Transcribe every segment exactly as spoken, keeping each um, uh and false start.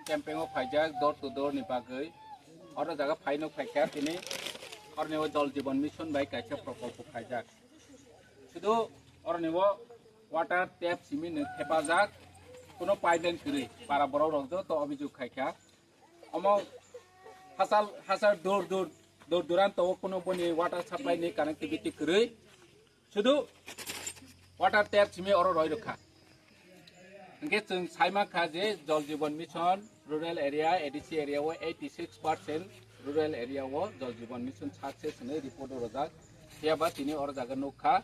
Campaign o phaijak door to door ni bagwi. Oro jaga phaino phaikha tini oroni o Jal Jeevan Mission bai kaisa prokolpo phaijak. Sudu oroni o water tap simi no thepajak, kuno pipeline kwrwi para borok rok joto obijog khaikha. Omo hachal hachal dur dur dur duranto o kuno boni water supply ni connectivity kwrwi. Sudu water tap simi oro roi rwkha. Hingke chwng saima kha je Jal Jeevan Mission rural area, A D C area o eighty six percent rural area o Jal Jeevan Mission success hinwi report o rwjak. Phiya ba tini oro jaga nukha.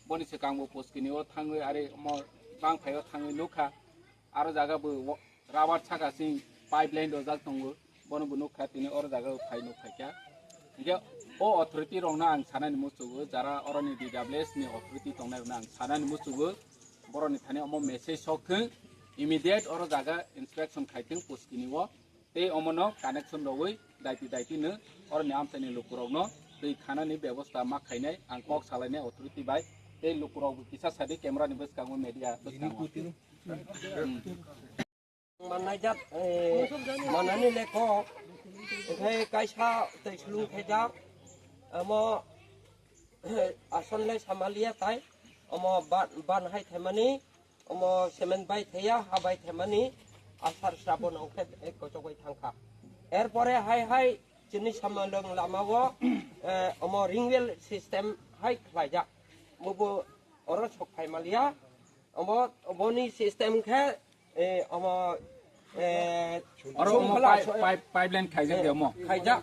Boni swkang bo Puskini o thangwi ari omo Bangphai o thangwi nukha. Aro jaga bo wo-, rubber saka sing pipeline dojak tongo, bono bo nukha tini oro jaga o phai nukphaikha. Hingke o authority rokno ang sanani muchugo, jara oroni D W S ni authority tongnai rokno ang sanani muchugo, boroni thani omo message sok thung, immediate oro jaga inspection khai thung Puskini o, tei omono connection rogwi daiti daiti no oroni amchaini lukurokno twi khanani bebosta ma khainai ang kok salainai authority bai, tei lukurok bo kisa sadi camera ni bwskango media bwskango. Manai jat, eh, manani lekho, okhai kaisa tei sulung khaijak, amo, asonle samalia tai, omo ban, ban hai thaimani, omo cement bai thaiya, ha bai thaimani, asar srabon ongkhe, eh, kochogoi thangkha. Erpore hai hai chini samalong lamao, eh, omo ring well system hai khlaijak. Mubo oro sok phaimalia, omo, oboni system khe, eh, omo, eh, Oro omo songkla pipe, so-, pipe, pipeline khaijak de omo. Khaijak,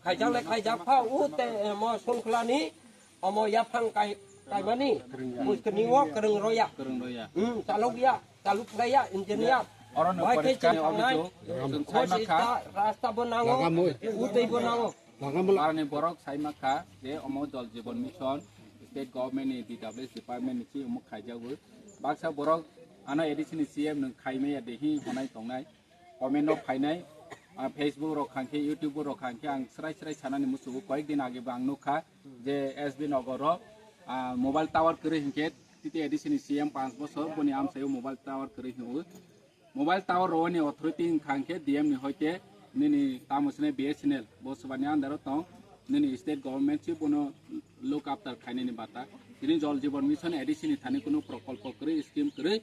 khaijak le khaijak pha u te, eh, mo songkla ni omo yaphang kai, kaimani. Puskini o kwrwng roya. Kwrwng roya. Hmm, chalok ya, chalok khlai ya, engineer. Oro no Bai khe poriskar ni chwng thangnai. Obijog, chwng Khoj saima kha. Ista, rasta bo nango, Lagamoi. U tei bo nango. Lagamoi. Aroni borok saima kha je omo Jal Jeevan Mission, state government ni D W S department ni si omo khaijago. Baksa borok ano A D C ni C M nwng khaimaya de hi honai tongnai. Comment no phainai, ah, Facebook rok khangkhe, YouTube rok khangkhe ang srai srai sanani musugo, koyek din age bo ang nukha je S B Nogor o, ah, mobile tower kwrwi hinkhe titi A D C ni C M panch bosor boni amsaio mobile tower kwrwi hinwi. Mobile tower roni authority wngkha hinkhe D M ni hoite nini tamo sene B S N L bo swbani under o tong, nini state government si bono look after khainani bata. Tini Jal Jeevan Mission A D C ni thani kunu prokolpo kwrwi, scheme kwrwi,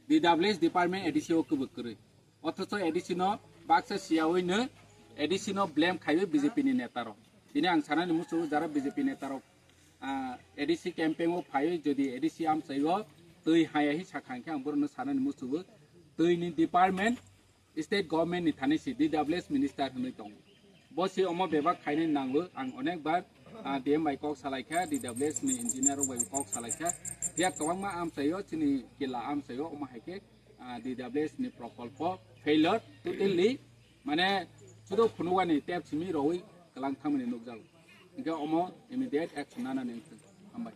D W S department A D C o kwbwi kwrwi. Othocho A D C no baksa siyawi no A D C no blame khaiwi B J P ni neta rok. Tini ang sanani musugo jara B J P neta rok, ah, A D C campaign o phaiwi jodi A D C amchaio twi haya hi sakha hinkhe ang borokno sanani musugo twi ni department state government ni thani si D W S minister hinwi tongo. Bo si omo bebak khainai nango ang onek bar, ah, D M bai kok salaikha, D W S ni engineer rok bai kok salaikha. Phiya kwbangma amchaio chini kila amchaio omo hai khe ah, D W S ni prokolpo failure totally, mane sudu phunugani tep simi roi kwlang thangmani nukjago. Hinkhe omo immediate action nanani wngkha. Hambai.